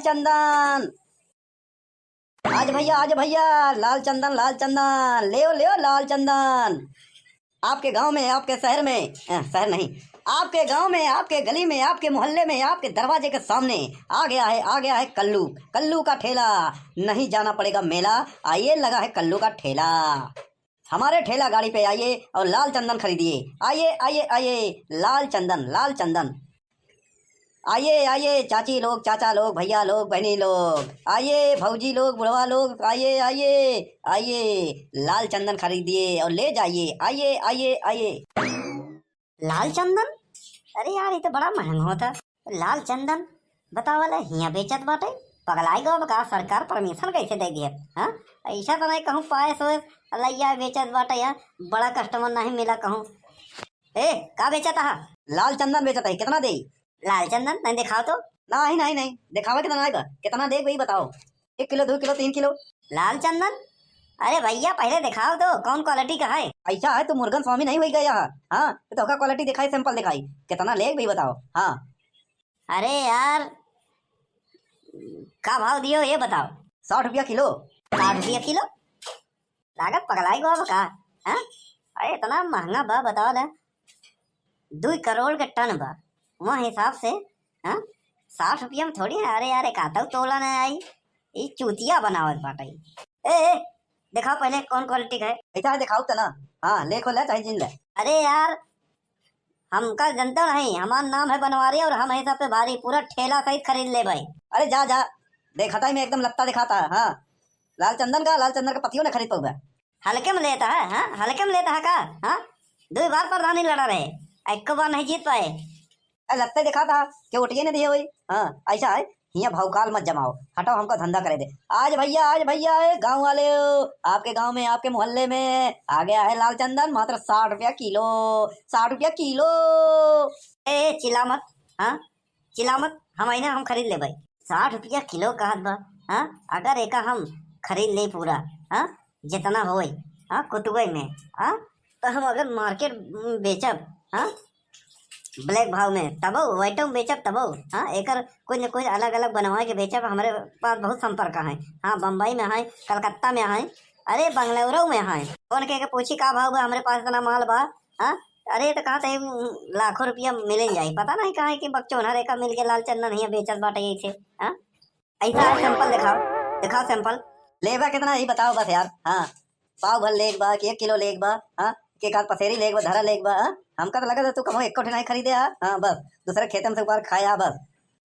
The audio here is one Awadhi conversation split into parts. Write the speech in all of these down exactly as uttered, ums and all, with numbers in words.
चंदन। आज भैया, आज भैया, लाल चंदन, लाल चंदन, लेओ, लेओ लाल चंदन। आपके गांव में, आपके शहर में, अ, शहर नहीं, आपके गांव में, आपके गली में, आपके मोहल्ले में, आपके दरवाजे के सामने आ गया है, आ गया है कल्लू, कल्लू का ठेला। नहीं जाना पड़ेगा मेला, आइए लगा है कल्लू का ठेला। हमारे ठेला गाड़ी पे आइए और लाल चंदन खरीदिए। आइए, आइए, आइए, लाल चंदन, लाल चंदन। आइए, आइए, चाची लोग, चाचा लोग, भैया लोग, बहनी लोग, आइए, भौजी लोग, बुढ़वा लोग, आइए, आइए, आइए, लाल चंदन खरीदिए और ले जाइए। आइए, आइए, आइए। लाल चंदन? अरे यार, ये तो बड़ा महंगा होता। लाल चंदन, बतावा ले, हियाँ बेचत बाटे? पगलाई गो का, सरकार परमिशन कैसे दे दिए? हाँ, ऐसा तो नहीं कहूँ पायस होयस लैया बेचत बाटे, यहाँ बड़ा कस्टमर नहीं मिला कहूँ। ए, का बेचत हा? लाल चंदन बेचत है, कितना दे? लाल चंदन, नहीं दिखाओ तो। नहीं, नहीं, नहीं, दिखावा कितना आएगा, कितना दे भाई बताओ। एक किलो, दो किलो, तीन किलो। लाल चंदन? अरे भैया, पहले दिखाओ तो, कौन क्वालिटी का है? ऐसा है, तू मुर्गन स्वामी नहीं होई गया है? हाँ, तो तोहका क्वालिटी दिखाई, सैंपल दिखाई, कितना लेग भी बताओ। हाँ। अरे यार, का भाव दियो ये बताओ। साठ रुपया किलो। साठ रुपया किलो? लागत पगलाई गो बा का? हाँ? अरे इतना महंगा बा, बताओ ना। दुई करोड़ के टन बा, वह हिसाब से, हाँ, साठ रुपया में थोड़ी है। अरे यार, एक आतौ तोला नहीं आई, ई चूतिया बनावत बाटे। ए, ए, दिखाओ पहले कौन क्वालिटी का है। ऐसा है, दिखाओ तो ना। हाँ, ले खो ले, चाहे जिन ले। अरे यार, हमका जनता नहीं, हमार नाम है बनवारी और हम है सब पे भारी, पूरा ठेला सहित खरीद ले भाई। अरे जा, जा, देखता ही मैं एकदम लत्ता दिखाता है। हाँ, लाल चंदन का, लाल चंदन का पतियों ने खरीद पाऊंगा। हल्के में लेता है, हाँ? हल्के में लेता है का? हाँ? दो बार प्रधानी लड़ा रहे, एक बार नहीं जीत पाए। ए, लगते दिखा था कि वोटिये न दिए होई। हाँ, ऐसा है, हियाँ भौकाल मत जमाओ, हटाओ, हमका धंधा करे दे। आज भैया, आज भैया, ए, गाँव वाले हो, आपके गाँव में, आपके मोहल्ले में आ गया है लाल चंदन, मात्र साठ रुपया किलो, साठ रुपया किलो। ए, ए, चिल्ला मत, हाँ, चिल्ला मत, हम आईना, हम खरीद ले भाई। साठ रुपया किलो कहत बा, हाँ, अगर एका हम खरीद ले पूरा, हाँ, जितना होए, हाँ, कुतुए में, हाँ, तो हम अगर मार्केट में बेचब, हाँ, ब्लैक भाव में, तबो, वाइटो में बेचब, तबो, हाँ, एकर कुछ न कुछ अलग-अलग बनवा के बेचब। हमरे पास बहुत संपर्क है, हाँ, बम्बई में है, कलकत्ता में है, अरे, बंगलौरो में है। कौन के, के पूछी का भाव बा, हमरे पास इतना माल बा, हाँ, अरे, तो कहा थे, लाखों रुपया मिले जाए, पता नहीं कहाँ है कि बकचोनहर एका मिल के लाल चंदन हियाँ बेचत बाटे ऐसे, हाँ? ऐसा है, सैंपल दिखाओ, दिखाओ सैंपल। लेबा कितना, यही बताओ बस यार। हाँ, पाव भर लेक बा कि एक किलो लेक बा? हाँ, कि एक आध पसेरी लेक बा, धरा लेक बा? हाँ, हमका तो लगा था तू कहूँ एको ठे नहीं खरीदे। हाँ, हाँ, बस दूसरे खेते में से उपार खाए आ बस।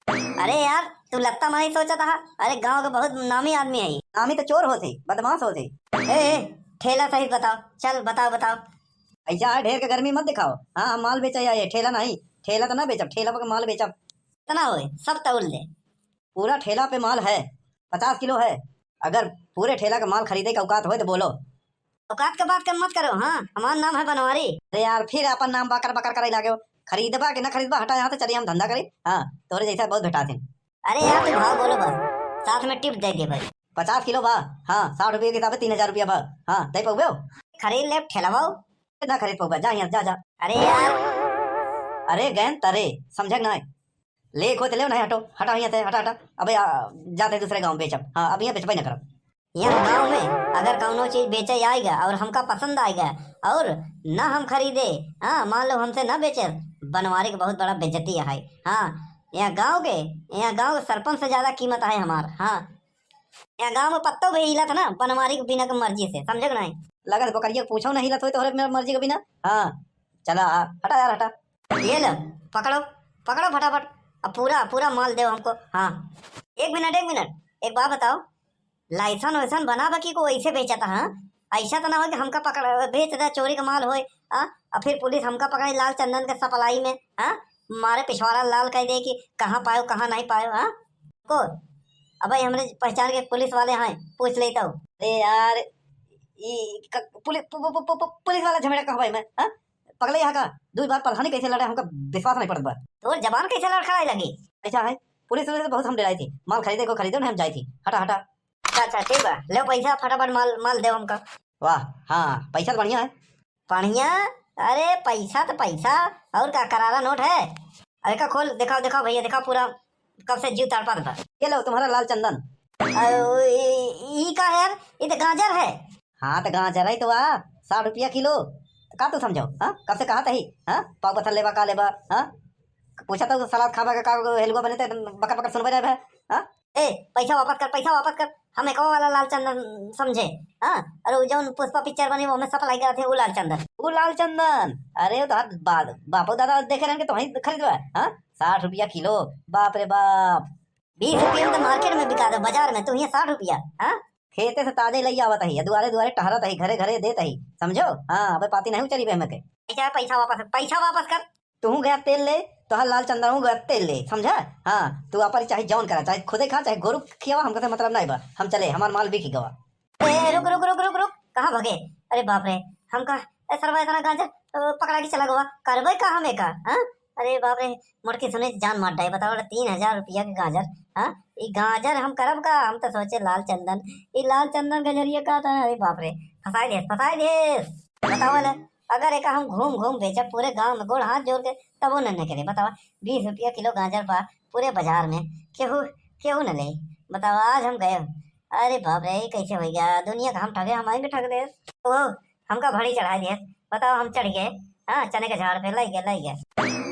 अरे यार, तू लत्ता में नहीं सोचत हा। अरे, गाँव के बहुत नामी आदमी है। नामी तो चोर होते, बदमाश होते। ए, ए, ठेला सहित बताओ, चल बताओ, बताओ। ऐसा है, ढेर के गर्मी मत दिखाओ। हाँ, हम माल बेचे आए, ठेला नहीं, ठेला तो ना बेचब, ठेला पर माल बेचब। कितना होए, सब तौल दे। पूरा ठेला पे माल है, पचास किलो है। अगर पूरे ठेला का माल खरीदे का औकात होए तो बोलो। औकात के बात कम मत करो, हाँ, हमार नाम है बनवारी। अरे यार, फिर अपन नाम बाकर बाकर करे लागे हो। खरीदबा कि ना खरीदबा, हटा यहाँ से, चलिए हम धंधा करी। हाँ, तोरे जैसा बहुत भेटा थे। अरे यार, तू भाव बोलो बस, साथ में टिप दे दे भाई। पचास किलो बा, हाँ, साठ रुपये के हिसाब से तीन हजार रुपया बा। हाँ, दे पउबे हो? खरीद ले ठेलवाओ। ना खरीद पउबा, जा यहाँ, जा, जा। अरे यार। अरे गैन तरे, समझे ना है। ले खो तो ले, नहीं हटो, हटा यहाँ से, हटा, हटा। अबे आ, जाते दूसरे गाँव बेचब। हाँ, अब यहाँ बेचबे ना करब। यहाँ गाँव में अगर कौनो चीज बेचे आएगा और हमका पसंद आएगा और ना हम खरीदे, हाँ, मान लो हमसे ना बेचे, बनवारी के बहुत बड़ा बेइज्जती है। हाँ, यहाँ गाँव के, यहाँ गाँव के सरपंच से ज्यादा कीमत है हमार। हाँ, यहाँ गाँव में पत्तो भी हिलत ना बनवारी के बिना के मर्जी से, समझे के नहीं? लगत बकरिया के पूछो नहीं हिलत होई तोहरे बिना मर्जी के बिना। हाँ, चला आ, हटा यार, हटा। ये लो, पकड़ो, पकड़ो फटाफट। अब पूरा, पूरा माल दो हमको। हाँ, एक मिनट, एक मिनट, एक बात बताओ, लाइसेंस वाइसेंस बना बा कि को ऐसे बेचता? हाँ, ऐसा तो ना हो कि हमका पकड़, बेच दे, चोरी का माल होए, हाँ, और फिर पुलिस हमका पकड़े लाल चंदन के सप्लाई में, हाँ, मारे पिछवाड़ा लाल कह दे कि कहाँ पायो, कहाँ नहीं पायो, हाँ। को, अब भाई हमरे पहचान के पुलिस वाले हैं, पूछ लेता हूँ। अरे यार, ई क-, पुलिस, पु-, पु-, पु-, पु-, पुलिस वाला झमेला कहवाई मैं, हाँ? पगले यहाँ का, दो बार प्रधानी कैसे लड़े, हमका विश्वास नहीं पड़त बा। तोर जबान कैसे लड़खड़ाए लगी? ऐसा है, पुलिस वाले से बहुत हम डराई थी, माल खरीदे को खरीदो, नहीं हम जाई थी, हटा, हटा। अच्छा, अच्छा, ठीक बा, ले पैसा फटाफट, माल, माल दे हमका। वाह, हाँ, पैसा तो बढ़िया है। बढ़िया? अरे पैसा तो पैसा, और का करारा नोट है? अरे का खोल, दिखाओ, दिखाओ भैया, दिखाओ पूरा। कब से जीव तड़पत बा। ये लो तुम्हारा लाल चंदन। अ, ई, ई का है यार? ई तो गाजर है। हाँ, तो गाजर है तो आ, साठ रुपया किलो। तो का तू समझो, हाँ? कब से कहा तही, हाँ? पाव पत्थर लेबा, का लेबा, हाँ? पूछा तो सलाद खाबा का, का हेलुआ बने ते बकर बकर सुनबे रहे, हाँ? ए, पैसा वापस कर, पैसा वापस कर। हम एकवा वाला लाल चंदन समझे, हाँ? अरे उ जौन पुष्पा पिक्चर बनी, वो में सप्लाई करत है, उ लाल चंदन। उ लाल चंदन? अरे, वो तो हर बा-, बापो दादा देखे रहन के तो वहीं खरीदवा, हाँ? साठ रुपया किलो, बाप रे बाप। बीस रुपया में तो मार्केट में बिका दे, बाजार में, तू हियाँ साठ रुपया, हाँ? खेते से ताजे लई आवत ही, दुआरे दुआरे टहरत ही, घरे घरे देत ही, समझो? हाँ, अबे पाती नहीं उचरी बे हमें के। पैसा, पैसा वापस, पैसा वापस कर। तू गया तेल ले, तोहर लाल चंदन गया तेल ले, समझा? हाँ, तू आपन चाहे जौन करा, चाहे खुदे खा, चाहे गोरू खियावा, हमका से मतलब नहीं बा। हम चले, हमार माल बिक गवा। ए, रुक, रुक, रुक, रुक, रुक, कहाँ भगे? अरे बाप रे, हमका, ए सरवा, इतना गाजर, अ, पकड़ा के चला गवा, करबे का हमें का, हाँ? अरे बाप रे, मोटकी सुने जान मार डाई, बताओ, तीन हजार रुपया के गाजर, हाँ? ई गाजर हम करब का? हम तो सोचे लाल चंदन, ई लाल चंदन गजरिया का था, अरे बाप रे, फंसाई देस, फंसाई देस। बताओ ले, अगर एका हम घूम घूम बेचब पूरे गांव में, गोड़ हाथ जोड़ के, तबो न निकले। बताओ, बीस रुपया किलो गाजर बा पूरे बाजार में, केहू, केहू न ले। बताओ, आज हम गए, अरे बाप रे, ई कैसे होइ गया? दुनिया का हम ठगे, हमारे भी ठग ले। ओ, हमका भड़ी चढ़ा दिए। बताओ, हम चढ़ गए, हाँ, चने के झाड़ पे, लई गए, लई गए।